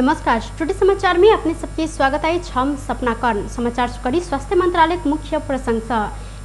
नमस्कार, टुडे समाचार में अपने सबके स्वागत है। हम सपना कर्ण। समाचार करी स्वास्थ्य मंत्रालय मुख्य प्रसंग।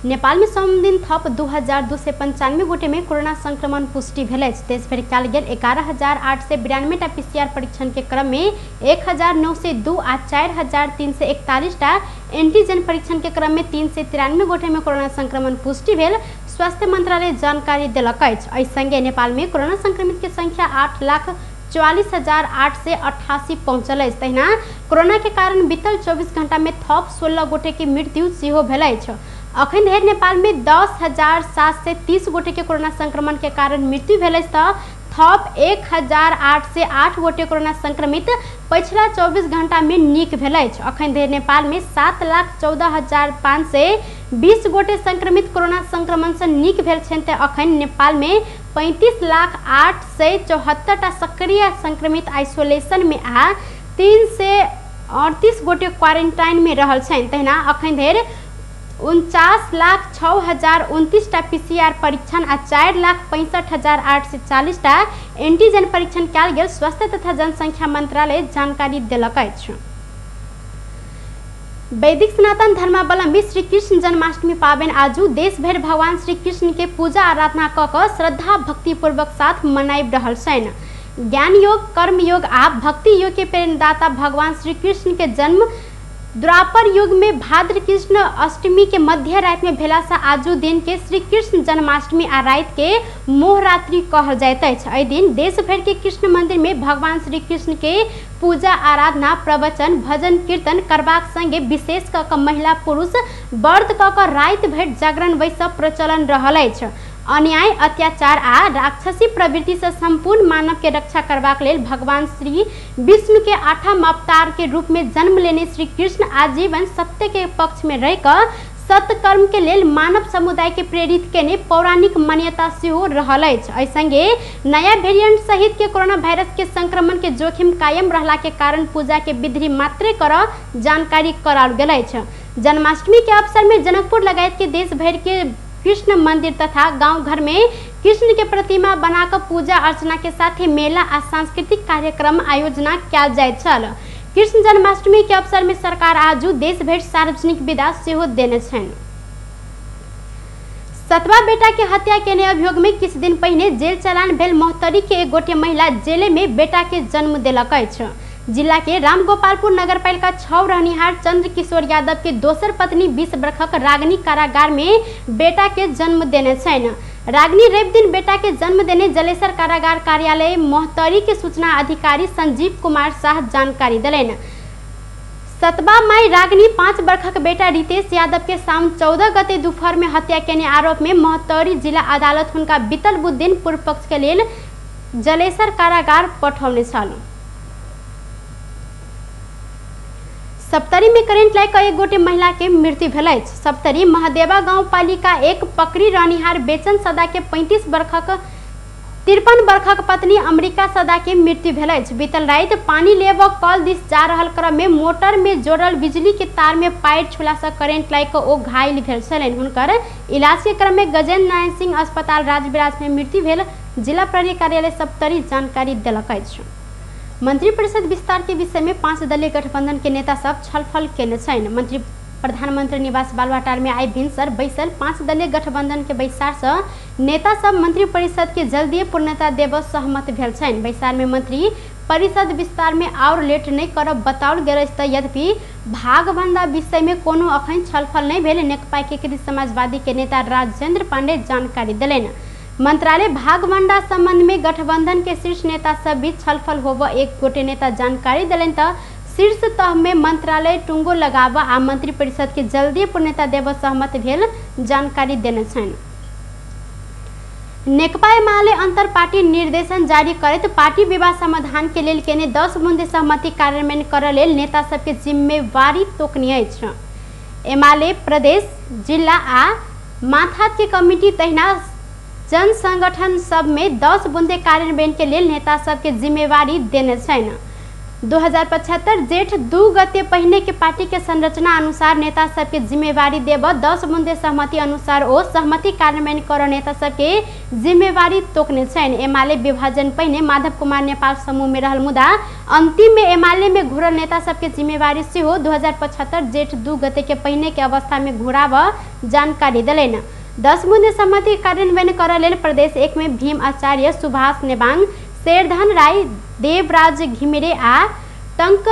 नेपाल में सोमदिन थप 2295 गोटे में कोरोना संक्रमण पुष्टि भेल अछि। देशभरि कयल गेल 11,892 टा पीसीआर परीक्षण के क्रम में 1,902 आ 4,341 टा एंटीजन परीक्षण के क्रम में 393 गोटे में कोरोना संक्रमण पुष्टि भेल स्वास्थ्य मंत्रालय जानकारी देलक अछि। एहि संगे नेपाल में कोरोना संक्रमित के संख्या 8,44,888 पहुँचल अछि। तहिना कोरोना के कारण बीतल 24 घंटा में थप 16 गोटे के मृत्यु सेहो भेल अछि। अखन धरि नेपाल में 10,730 गोटे के कोरोना संक्रमण के कारण मृत्यु भेल अछि त थप 1,808 गोटे कोरोना संक्रमित पछिला 24 घंटा में नीक भेल अछि। अखन धरि नेपाल में 7,14,520 गोटे संक्रमित कोरोना संक्रमण से नीक भेल छनि त अखन नेपाल में 35,08,74 टा सक्रिय संक्रमित आइसोलेशन में आ 338 गोटे क्वारेंटाइन में रहल छनि। तहिना अखन धरि 49,06,029 टा पीसीआर परीक्षण आ 4,65,840 टा एंटीजन परीक्षण कयल गेल स्वास्थ्य तथा जनसंख्या मंत्रालय जानकारी देलक अछि। वैदिक सनातन धर्मावलंबी श्री कृष्ण जन्माष्टमी पाबनि आजू देशभरि भगवान श्री कृष्ण के पूजा आराधना कऽ कऽ श्रद्धा भक्तिपूर्वक साथ मनाबि रहल छनि। ज्ञान योग, कर्म योग आ भक्ति योग के प्रेरणादाता भगवान श्री कृष्ण के जन्म द्वापर युग में भाद्र कृष्ण अष्टमी के मध्य राति में भेला से आजू दिन के श्री कृष्ण जन्माष्टमी आ राति के मोहरात्रि कहल जाइत अछि। एहि दिन देश भरि के कृष्ण मंदिर में भगवान श्री कृष्ण के पूजा आराधना, प्रवचन, भजन कीर्तन करबाक संगे विशेष कऽ कऽ महिला पुरुष व्रत कऽ कऽ राति भरि जागरण बैसब प्रचलन रहल अछि। अन्याय, अत्याचार आ राक्षसी प्रवृत्ति से संपूर्ण मानव के रक्षा करबाक लेल भगवान श्री विष्णु के आठम अवतार के रूप में जन्म लेने श्री कृष्ण आजीवन सत्य के पक्ष में रहिकऽ सत्कर्म के लेल मानव समुदाय के प्रेरित केने पौराणिक मान्यता सेहो रहल अछि। एहि संगे नया वेरिएंट सहित के कोरोना वायरस के संक्रमण के जोखिम कायम रहला के कारण पूजा के विधि मात्रे कर जानकारी कराओल गेल अछि। जन्माष्टमी के अवसर में जनकपुर लगायत के देश भरि के कृष्ण मंदिर तथा गांव घर में कृष्ण के प्रतिमा बनाकर पूजा अर्चना के साथ ही मेला आ सांस्कृतिक कार्यक्रम आयोजना कयल जाइत छल। कृष्ण जन्माष्टमी के अवसर में सरकार आजू देश भरि सार्वजनिक विदा सेहो देने छनि। सतवा बेटा के हत्या केने अभियोग में किछु दिन पहिने जेल चालान भेल महोत्तरी के एक गोटे महिला जेले में बेटा के जन्म देलक अछि। जिला के रामगोपालपुर नगरपालिका 6 रहनिहार चंद्र किशोर यादव के दोसर पत्नी 20 बरखक रागनी कारागार में बेटा के जन्म देने छनि। रागनी रवि दिन बेटा के जन्म देने जलेसर कारागार कार्यालय महोत्तरी के सूचना अधिकारी संजीव कुमार शाह जानकारी देलनि। सतबा माई रागनी 5 बरखक बेटा रितेश यादव के शाम 14 गते दोपहर में हत्या केने आरोप में महोत्तरी जिला अदालत हुनका बीतल बुध दिन पूर्व पक्ष के लेल जलेसर कारागार पठौने छल। सप्तरी में करेंट लागि कऽ एक गोटे महिला के मृत्यु भेल अछि। सप्तरी महदेवा गाउँपालिका 1 पकड़ी रहनिहार बेचन सदा के 53 बरखक पत्नी अमेरिका सदा के मृत्यु भेल अछि। बीतल राति पानी लेबऽ कल दिस जा रहल क्रम में मोटर में जोड़ल बिजली के तार में पायर छुला से करेंट लागि कऽ ओ घायल भेल छलनि। हुनकर इलाज के क्रम में गजेन्द्र नारायण सिंह अस्पताल राजविराज में मृत्यु भेल जिला प्रहरी कार्यालय सप्तरी जानकारी देलक अछि। मंत्रिपरिषद विस्तार के विषय में 5 दलीय गठबंधन के नेता सब छलफल केने छनि। मंत्री प्रधानमंत्री निवास बालुवाटार में आइ भिनसर बैसल 5 दलीय गठबंधन के बैसार से नेता सब मंत्रिपरिषद के जल्दी पूर्णता देबऽ सहमत भेल छनि। बैसार में मंत्री परिषद विस्तार में और लेट नहीं करब बताओल गेल अछि। यद्यपि भागभंडा विषय में कोनो अखन छलफल नहीं भेल नेकपा एकीकृत समाजवादी के नेता राजेंद्र पांडे जानकारी देलनि। मंत्रालय भागवंडा संबंध में गठबंधन के शीर्ष नेता सब बीच छलफल होब एक गोटे नेता जानकारी देलनि त शीर्ष तह में मंत्रालय टुंगो लगाब आ मंत्रिपरिषद के जल्दी पूर्णता देब सहमत भेल जानकारी देने छनि। नेकपा एमाले अंतर पार्टी निर्देशन जारी करैत पार्टी विवाद समाधान के लेल केने 10 बुंदे सहमति कार्यान्वयन करऽ लेल नेता सबके जिम्मेवारी तोकनी अछि। एमाले प्रदेश, जिला आ माथात के कमिटी तहिना जन संगठन सब में 10 बुंदे कार्यान्वयन के लेल नेता सबके जिम्मेवारी देने छनि। 2075 जेठ 2 गते पहिने के पार्टी के संरचना अनुसार नेता सबके जिम्मेवारी देब 10 बुंदे सहमति अनुसार ओ सहमति कार्यान्वयन कर नेता सबके जिम्मेवारी तोकने छनि। एमाले विभाजन पहिने माधव कुमार नेपाल समूह में रहल मुदा अंतिम में एमाले में घुरल नेता सबके जिम्मेवारी सेहो 2075 जेठ 2 गते के पहिने के अवस्था में घुराब जानकारी देलनि। 10 बुंदे सहमति कार्यान्वयन कर लेल प्रदेश 1 में भीम आचार्य, सुभाष नेवांग, शेरधन राई, देवराज घिमिरे आ टंक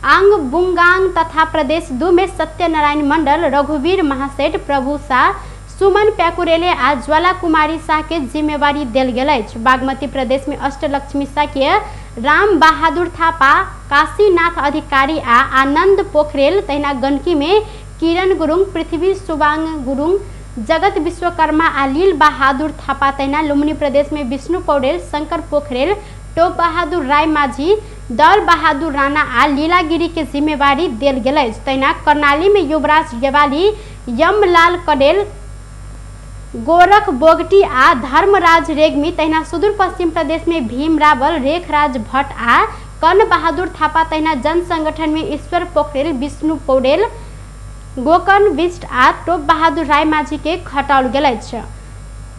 आंगबुंगांग तथा प्रदेश 2 में सत्यनारायण मंडल, रघुवीर महासेठ, प्रभु शाह, सुमन प्याकुरेले आ ज्वाला कुमारी शाह के जिम्मेवारी देल गेल अछि। बागमती प्रदेश में अष्टलक्ष्मी शाक्य, राम बहादुर थापा, काशीनाथ अधिकारी आ आनंद पोखरेल, तहिना गंडकी में किरण गुरुङ, पृथ्वी सुबाङ गुरुङ, जगत विश्वकर्मा आ लील बहादुर थापा, तहिना लुम्बिनी प्रदेश में विष्णु पौडेल, शंकर पोखरेल, टोप बहादुर राय माझी, दल बहादुर राणा आ लीलागिरी के जिम्मेवारी देल गेल अछि। तहिना कर्णाली में युवराज गेवाली, यमलाल कडेल, गोरख बोगटी आ धर्मराज रेग्मी, तहिना सुदूर पश्चिम प्रदेश में भीम रावल, रेखराज भट्ट आ कर्ण बहादुर थापा, तहिना जनसंगठन में ईश्वर पोखरेल, विष्णु पौडेल, गोकर्ण विष्ट आ टोप बहादुर राय माझी के खटाओल गेल अछि।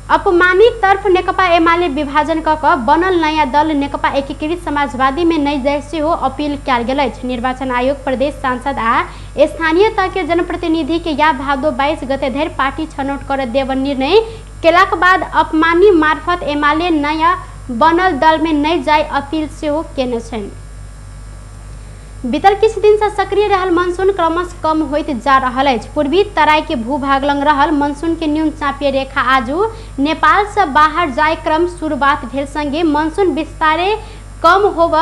अपमानित तर्फ नेकपा एमाले विभाजन क बनल नयाँ दल नेकपा एकीकृत समाजवादी में नहि जाय सेहो अपील कयल गेल अछि। निर्वाचन आयोग प्रदेश सांसद आ स्थानीय तह के जनप्रतिनिधि के या भादो 22 गते धरि पार्टी छनौट कर देब निर्णय केलाक बाद अपमानी मार्फत एमाले नयाँ बनल दल में नहि जाय अपील सेहो केने छनि। बीतल किछु दिन से सक्रिय रहल मानसून क्रमशः कम होइत जा रहल अछि। पूर्वी तराई के भूभाग लग रहल मानसून के न्यून चापीय रेखा आजू नेपाल से बाहर जाय क्रम शुरुआत भेल संगे मानसून विस्तारे कम होब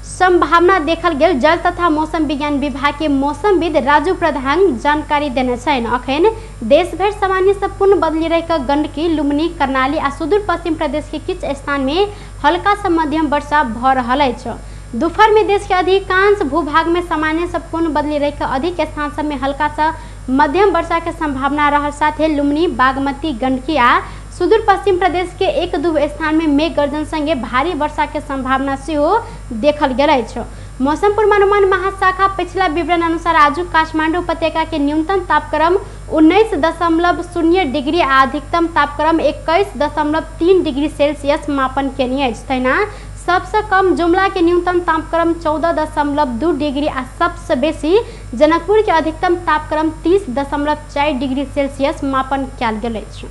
संभावना देखल गेल जल तथा मौसम विज्ञान विभाग के मौसमविद राजू प्रधान जानकारी देने छनि। अखन देशभरि सामान्य से पूर्ण बदली रहि कऽ गंडकी, लुम्बिनी, कर्णाली आ सुदूर पश्चिम प्रदेश के किछु स्थान में हल्का से मध्यम वर्षा भऽ रहल अछि। दोपहर में देश के अधिकांश भूभाग में सामान्य से पूर्ण बदली रहि कऽ अधिक स्थान सब में हल्का से मध्यम वर्षा के संभावना रहल साथे लुम्बिनी, बागमती, गंडकी आ सुदूर पश्चिम प्रदेश के 1-2 स्थान में मेघ गर्जन संगे भारी वर्षा के संभावना सेहो देखल गेल अछि। मौसम पूर्वानुमान महाशाखा पिछला विवरण अनुसार आजू काठमांडू उपत्यका के न्यूनतम तापक्रम 19.0 डिग्री आ अधिकतम तापक्रम 21.3 डिग्री सेल्सियस मापन केने अछि। तहिना सबसे कम जुमला के न्यूनतम तापक्रम 14.2 डिग्री आ सबसे बेसी जनकपुर के अधिकतम तापक्रम 30.4 डिग्री सेल्सियस मापन कयल गेल अछि।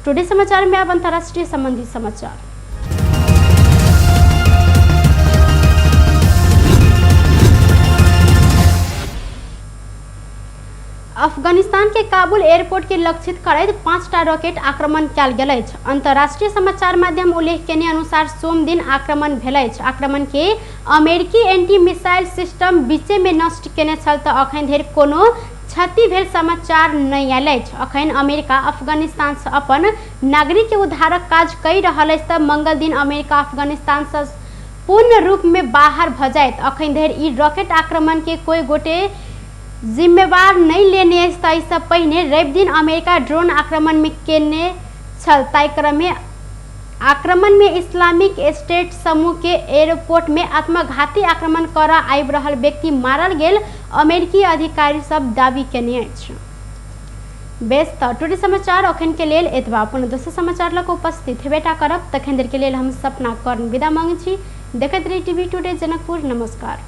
टुडे समाचार में अब अंतर्राष्ट्रीय संबंधी समाचार। अफगानिस्तान के काबुल एयरपोर्ट के लक्षित करैत 5टा रॉकेट आक्रमण कयल गेल अछि। अंतर्राष्ट्रीय समाचार माध्यम उल्लेख केने अनुसार सोम दिन आक्रमण भेल अछि। आक्रमण के अमेरिकी एंटी मिसाइल सिस्टम बीचे में नष्ट केने छल तऽ अखन धरि कोनो क्षति भेल समाचार नहि आयल अछि। अखन अमेरिका अफगानिस्तान से अपन नागरिक के उद्धारक काज कहि रहल अछि तऽ मंगल दिन अमेरिका अफगानिस्तान से पूर्ण रूप में बाहर भऽ जायत। अखन धरि ई रॉकेट आक्रमण के कोई गोटे जिम्मेवार नहीं लेने अछि। ताहिसँ पहिने रवि दिन अमेरिका ड्रोन आक्रमण में केने छल। ताहि क्रम में आक्रमण में इस्लामिक स्टेट समूह के एयरपोर्ट में आत्मघाती आक्रमण कर आबि रहल व्यक्ति मारल गेल अमेरिकी अधिकारी सब दावी केने अछि। बेस तऽ टुडे समाचार अखन के लेल एतबा। अपन दोसर समाचार लऽ कऽ उपस्थित हेबेटा करब। तखन देर के लेल हम सपना कर्ण विदा मांगै छी। देखैत रही टीवी टुडे जनकपुर। नमस्कार।